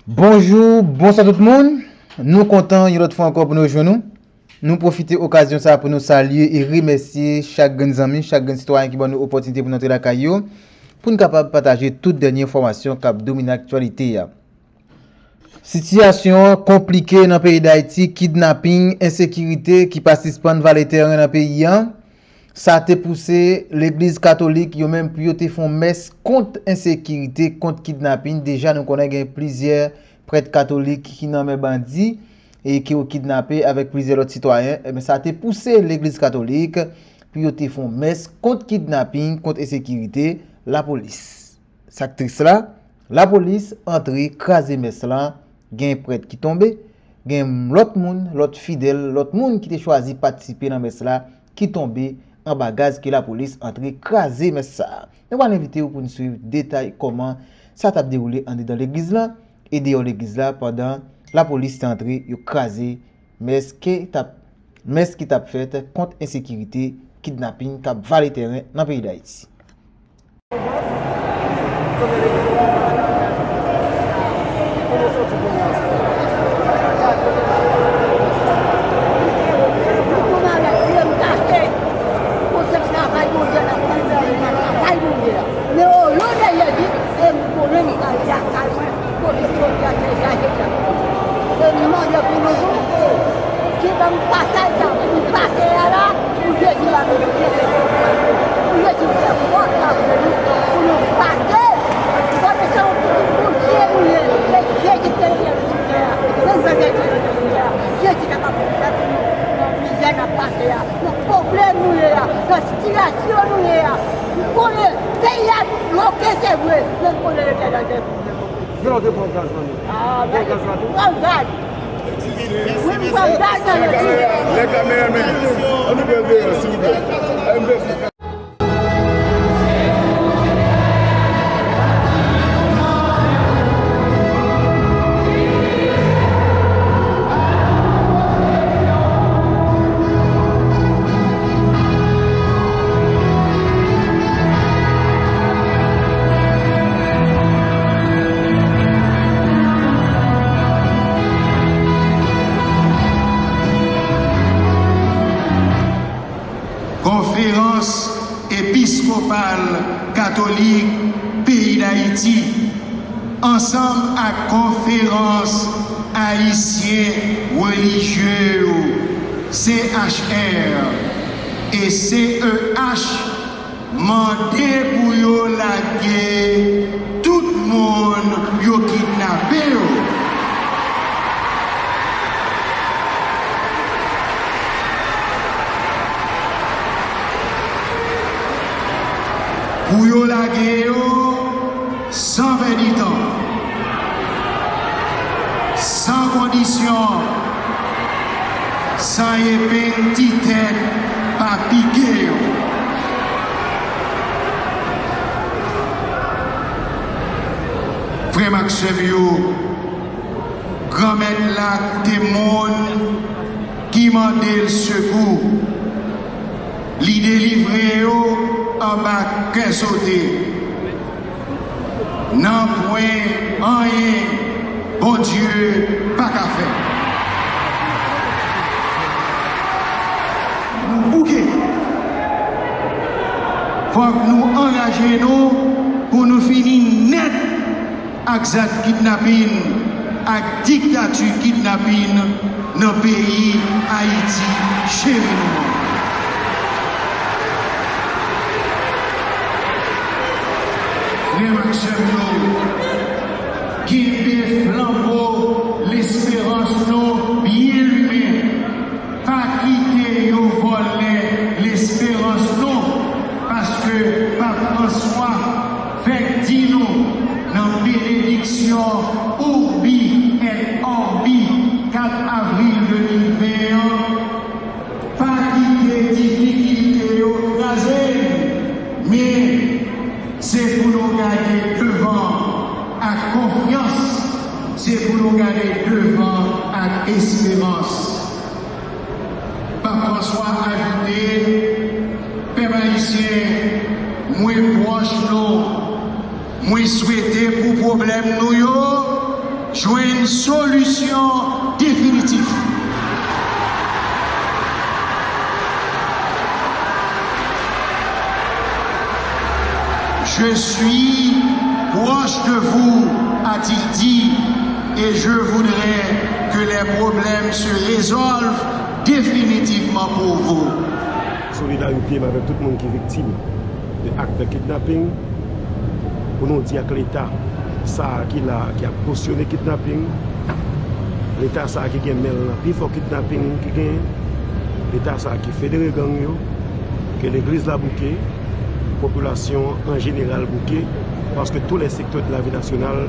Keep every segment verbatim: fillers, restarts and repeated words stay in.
Bonjou, bonswa tout moun. Nou kontan yon lòt fwa ankò pou nou rejwenn nou. Nou pwofite okazyon sa a pou nou salye e remèsye chak grenn zanmi, chak grenn sitwayen ki ban nou opòtinite pou n antre lakay yo, pou n kapab pataje tout dènye enfòmasyon k ap domine aktyalite a. Sitiyasyon an konplike nan peyi Dayiti, kidnaping, ensekirite ki pa sispann vale tèren nan peyi an. Sa te pouse legliz katolik yo menm pou yo te fè yon mès kont ensekirite, kont kidnaping. Deja nou konnen gen plizyè prèt katolik ki nan men bandi e ke yo kidnape avèk plizyè lòt sitwayen. Ebyen, sa te pouse legliz katolik pou yo te fè yon mès kont kidnaping, kont ensekirite, lapolis. Sa k tris la, lapolis antre kraze mès la, gen prèt ki tonbe, gen lòt moun, lòt fidèl, lòt moun ki te chwazi patisipe nan mès la ki tonbe anba gaz ke lapolis antre kraze mès sa a. Nou pral envite w pou n swiv detay kòman sa t ap dewoule andedan legliz la e deyò legliz la pandan lapolis te antre yo kraze mès ke t ap, mès ki t ap fèt kont ensekirite, kidnaping k ap vale tèren nan peyi Dayiti. Ki ban m pasaj la pou nou pase a la, pou Jezi la, pou Jezi fè pòt la pou nou, pou nou pase. Konnen se yon pitit Bondye nou ye, se Jezi ki te fè nou sou tè a. Menm jan Jezi te sou tè a, Jezi kapab fè pou nou nan mizè n ap pase a, nan pwoblèm nou ye a, nan sitiyasyon nou ye a. M konnen peyi a bloke, se vre, men m konnen Letènèl gen pou nou. Gen lòt te pran gaz nan men. Ah, pran gaz la tou. Pran gaz. Wi, m pran gaz nan men. Les caméramans, ann nou pran deyò, silvouplè. Ann nou pran Konferans Episkopal Katolik peyi Dayiti, ansanm ak Konferans Ayisyen Relijye yo, C H R, e C E H, mande pou yo lage tout moun yo kidnape yo. Pou yo lage yo san pèdi tan, san kondisyon, san epeng ti tèt pa pike yo. Frè m ak sè m yo, Granmèt la koute moun ki mande l sekou. Li delivre yo anba kè sote. Nanpwen anyen Bondye pa ka fè. Nou bouke. Fòk nou angaje nou pou nou fini nèt ak zak kidnapin ak diktati kidnapin nan peyi Ayiti cheri nou an. Frè m ak sè m yo, kenbe flanbo lesperans nou byen limen. Pa kite yo vòlè lesperans nou, paske Pap Franswa fèk di nou nan benediksyon Urbi et Orbi kat avril de mil ven an, pa kite difikilte yo kraze n, men se pou nou gade devan ak konfyans, se pou nou gade devan ak esperans. Pap Franswa ajoute, pèp ayisyen, mwen pwòch nou, mwen swete pou pwoblèm nou yo Jwenn solisyon definitif. Je suis proche de vous, a-t-il dit, et je voudrais que les problèmes se résolvent définitivement pour vous. Solidarite m avèk tout moun ki viktim de ak de kidnaping, pou nou di ak Leta sa a ki la, ki ap kosyone kidnaping, Leta sa a ki gen men l nan pifò kidnaping ki genyen, Leta sa a ki federe gang yo, ke legliz la bouke, popilasyon an an jeneral bouke, paske tous les secteurs de la vie nationale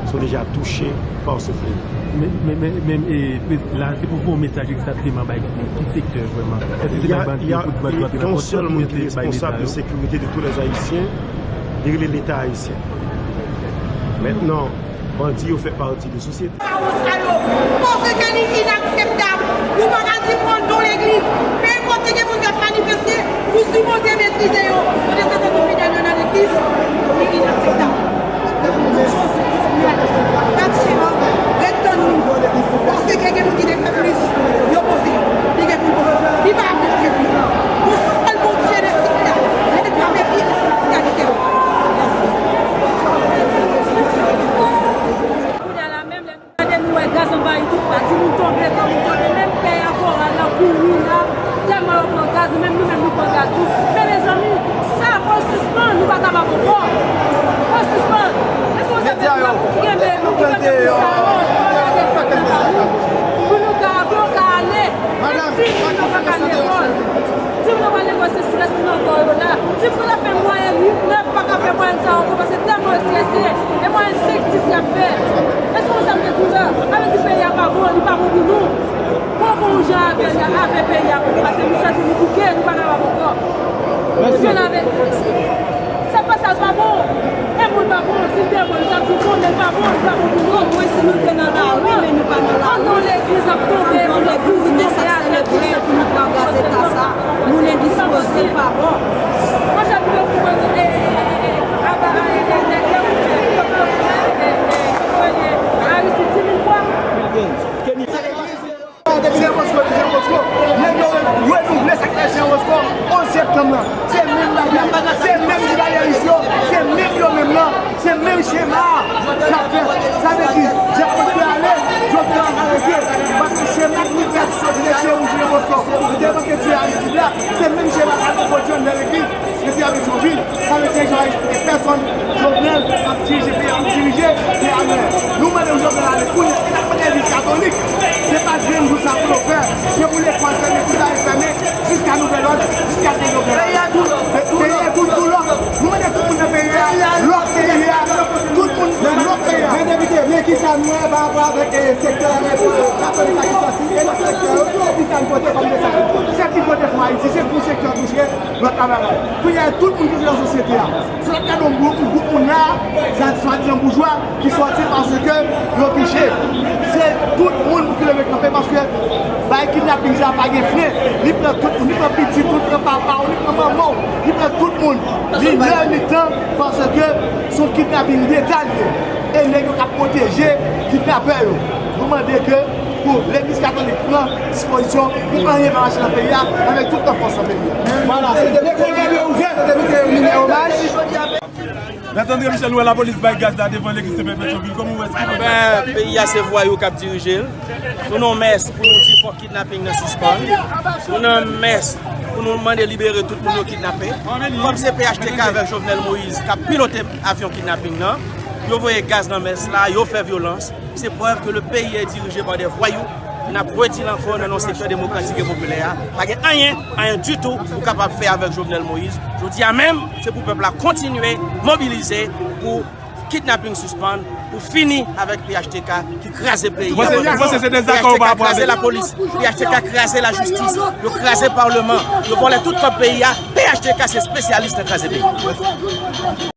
sont déjà touchés par ce fléau. Men, men, men, men, e, pe-, la, se pou fè yon mesaj egzakteman bay ki, ki sektè vrèman? Èske se bay bandi yo pou di bandi yo antre nan kòs yo, oubyen se bay Leta yo? Il y a, il y a une conscience multiresponsable de sécurité de tous les Haïtiens, li rele Leta ayisyen. Mentnan, bandi yo fè pati de sosyete. Pawòl sa yo, paske li inakseptab. Ou pa ka di pran non legliz, men kote gen moun k ap manifeste, ou sipoze metrize yo. Pandan se tan nou fidèl yo nan legliz, li inakseptab. Joseph Jovenel, Mathieu, ret tann nou. Paske gen moun ki te fè plis, yo poze, li gen pou poze. Li pa ap fè plis. Yon sèl Bondye nan syèl la, leve kanpe pi fò pou kalite yo. Kounye a la menm, lè nou gade, nou wè gaz anvayi tout pati, moun tonbe, granmoun tonbe, menm pè a, koral la, kouri la, tèlman yo pran gaz, nou menm, nou menm, nou pran gaz tou. Men mezanmi, sa fò sispann, nou pa kapab ankò. Fò sispann. Èske w sa fè ki kenbe nou, ki kenbe nou sa yo, pou nou ka, pou nou ka ale, menm si nou pa ka lekòl. Timoun yo pa lekòl, se strès ki nan kò yo la. Timoun yo la fè mwayèn uit, nèf, pa ka fè mwayèn sa ankò, paske tèlman yo strese, e mwayèn senk, sis y ap fè. Èske w sa m te di w la? Sa vle di peyi a pa bon, li pa bon pou nou. Fò fè yon jan avè, avè peyi a pou nou, paske nou santi nou bouke, nou pa kapab ankò. Mèsi. Mèsi. Sa k pase a pa bon. E moun pa bon, si l te bon, li t ap di w konnen l pa bon, li pa bon pou nou. Omwen si nou te nan lari, men nou pa nan lari. An non legliz ap tonbe, an non legliz, men se asèlere pou nou pran gaz eta sa. Moun endispoze, l pa bon. Mwen chak lè pou mwen, e, e, e, e, aba, e, e, e, nèg yo, e, e, e, e, Aristide di mil fwa. Jean Bosco, Jean Bosco, nèg yo renouvle sa k fè Jean Bosco onz septanm nan. Se menm bagay, se menm ti bagay yo, se menm yo menm nan, se menm chema a k ap fèt. Sa vle di, Jean Bosco ale, Jovenel ap arete. Paske chema k te fèt sou Jean Bosco, pou te manke tiye Aristide la, se menm chema sa k pwodui anndan legliz. Depi avèk Jovenel, sa vle di Jovenel, pèsonn, Jovenel ap dirije peyi, ap dirije peyi a. Nou mande pou Jovenel ale kounye a, e n ap mande legliz katolik. Se pa grenn jou sa pou yo fè. Se pou lekòl fèmen, tout bagay fèmen, jiska nouvèl òd, jiska ke Jovenel ale. Peyi a tou lòk. Peyi a tou, tou lòk. Nou mande tout moun nan peyi a, lòk peyi a, tout moun lòk peyi a. Men depite, men kisa nou wè pa rapò avèk, eh, sektè, eh, katolik la ki sòti, e lòt sektè yo, kisa n pote kòm mesaj? Se ki kote fò Ayiti, se pou sektè touche. Lòt la bagay. Kounye a, tout moun ki te nan sosyete a. Si w ap gade yon gwoup, yon gwoup moun la, sa swadizan boujwa ki sòti paske yo touche. Se tout moun ki leve kanpe paske bay kidnaping sa pa gen fren. Li pran tout moun, li pran pitit ou, li pran papa w, li pran manman w, li pran tout moun. Minè, mitan, paske se yon kidnaping deta li ye. E nèg yo k ap pwoteje kidnapè yo. Nou mande ke pou legliz katolik pran dispozisyon pou anyen pa mache nan peyi a avèk tout lafòs nan peyi a. Vwala, se te lekòl yo ouvè, se te mete minè omaj. Mèt André Michel, ou wè lapolis bay gaz la devan legliz Sen Pyè Petyonvil, kòman ou wè sa? Ben, peyi a se vwayou k ap dirije l. Nou nan mès pou nou di fòk kidnaping nan sispann. Nou nan mès pou nou mande libere tout moun yo kidnape. Kòm se P H T K avèk Jovenel Moïse k ap pilote avyon kidnaping nan, yo voye gaz nan mès la, yo fè vyolans. Se prèv ke le pays est dirigé par des voyous. E n ap redi l ankò nan non sektè demokratik e popilè a. Pa gen anyen, anyen ditou ou kapab fè avèk Jovenel Moïse. Jodi a menm, se pou pèp la kontinye mobilize pou kidnaping sispann, pou fini avèk P H T K ki kraze peyi a. Ou panse, ou panse se dezakò ou pa rapò avèk? P H T K kraze lapolis, P H T K kraze lajistis, yo kraze palman, yo vòlè tout kòb peyi a. P H T K se espesyalis nan kraze peyi.